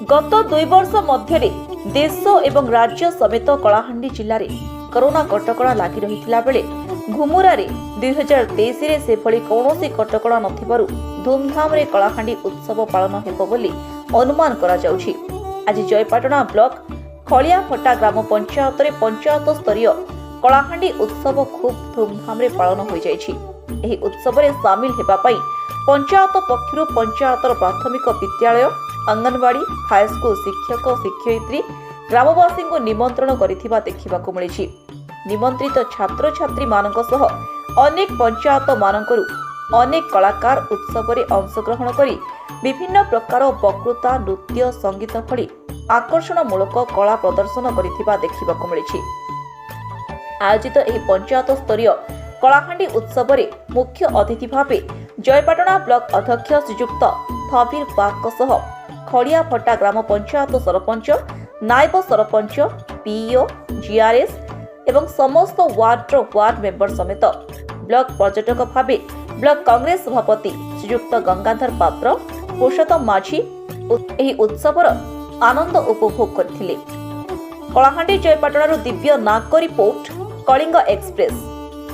ଗତ 2 ବର୍ଷ ମଧ୍ୟରେ ଦେଶ ଏବଂ ରାଜ୍ୟ ସମେତ କଳାହାଣ୍ଡି ଜିଲ୍ଲାରେ କରୋନା କଟକଣା ଲାଗି ରହିଥିଲା ବେଳେ ଘୁମୁରାରେ 2023ରେ ସେଭଳି କୌଣସି କଟକଣା ନଥିବାରୁ ଧୁମଧାମରେ କଳାହାଣ୍ଡି ଉତ୍ସବ ପାଳନ ହେବ ବୋଲି ଅନୁମାନ କରାଯାଉଛି। ଆଜି ଜୟପାଟଣା ବ୍ଲକ ଖଳିଆଫଟା ଗ୍ରାମ ପଞ୍ଚାୟତରେ ପଞ୍ଚାୟତ ସ୍ତରୀୟ କଳାହାଣ୍ଡି ଉତ୍ସବ ଖୁବ୍ ଧୁମଧାମରେ ପାଳନ ହୋଇଯାଇଛି। ଏହି ଉତ୍ସବରେ ସାମିଲ ହେବା ପାଇଁ ପଞ୍ଚାୟତ ପକ୍ଷରୁ ପଞ୍ଚାୟତର ପ୍ରାଥମିକ ବିଦ୍ୟାଳୟ, ଅଙ୍ଗନବାଡି, ହାଇସ୍କୁଲ ଶିକ୍ଷକ ଶିକ୍ଷୟିତ୍ରୀ ଗ୍ରାମବାସୀଙ୍କୁ ନିମନ୍ତ୍ରଣ କରିଥିବା ଦେଖିବାକୁ ମିଳିଛି। ନିମନ୍ତ୍ରିତ ଛାତ୍ରଛାତ୍ରୀମାନଙ୍କ ସହ ଅନେକ ପଞ୍ଚାୟତମାନଙ୍କରୁ ଅନେକ କଳାକାର ଉତ୍ସବରେ ଅଂଶଗ୍ରହଣ କରି ବିଭିନ୍ନ ପ୍ରକାର ବକ୍ତୃତା, ନୃତ୍ୟ, ସଙ୍ଗୀତ ଭଳି ଆକର୍ଷଣମୂଳକ କଳା ପ୍ରଦର୍ଶନ କରିଥିବା ଦେଖିବାକୁ ମିଳିଛି। ଆୟୋଜିତ ଏହି ପଞ୍ଚାୟତ ସ୍ତରୀୟ କଳାହାଣ୍ଡି ଉତ୍ସବରେ ମୁଖ୍ୟ ଅତିଥି ଭାବେ ଜୟପାଟଣା ବ୍ଲକ ଅଧ୍ୟକ୍ଷ ଶ୍ରୀଯୁକ୍ତ ଥବିର ବାଗଙ୍କ ସହ ଖଳିଆଫଟା ଗ୍ରାମ ପଞ୍ଚାୟତ ସରପଞ୍ଚ, ନାୟବ ସରପଞ୍ଚ, ପିଇଓ, ଜିଆର୍ଏସ୍ ଏବଂ ସମସ୍ତ ୱାର୍ଡର ୱାର୍ଡ ମେମ୍ବର ସମେତ ବ୍ଲକ ପର୍ଯ୍ୟଟକ ଭାବେ ବ୍ଲକ କଂଗ୍ରେସ ସଭାପତି ଶ୍ରୀଯୁକ୍ତ ଗଙ୍ଗାଧର ପାତ୍ର, ପୁରୁଷୋତ୍ତମ ମାଝୀ ଏହି ଉତ୍ସବର ଆନନ୍ଦ ଉପଭୋଗ କରିଥିଲେ। କଳାହାଣ୍ଡି ଜୟପାଟଣାରୁ ଦିବ୍ୟ ନାଗଙ୍କ ରିପୋର୍ଟ, କଳିଙ୍ଗ ଏକ୍ସପ୍ରେସ।